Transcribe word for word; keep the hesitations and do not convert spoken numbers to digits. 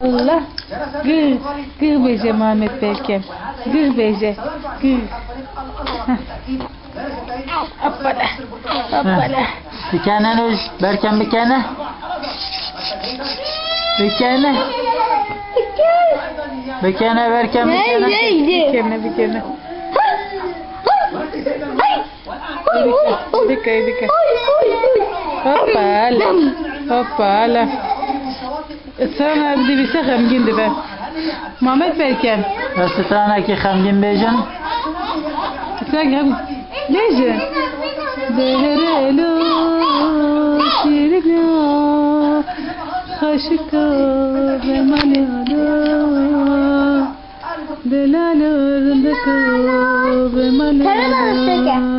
Allah. Gıh, gıh bêje Muhammed Berkem. Gıh bêje. Gıh. Heh. Hoppala. Hoppala. Bikene noj, Berkem bikene. Bikene. Bikene Berkem bikene. Bikene, bikene. Dike, dike. Hoppala. Hoppala. Sana dibîse xemgîn dibe. Mamet Berkem. Ez stranekî xemgîn bêjim. Stranekî xem-, bêje. Deherelo, şîrino, xaşiko, vemalelo. Delalo, rindiko, vemalelo. Sana da destek.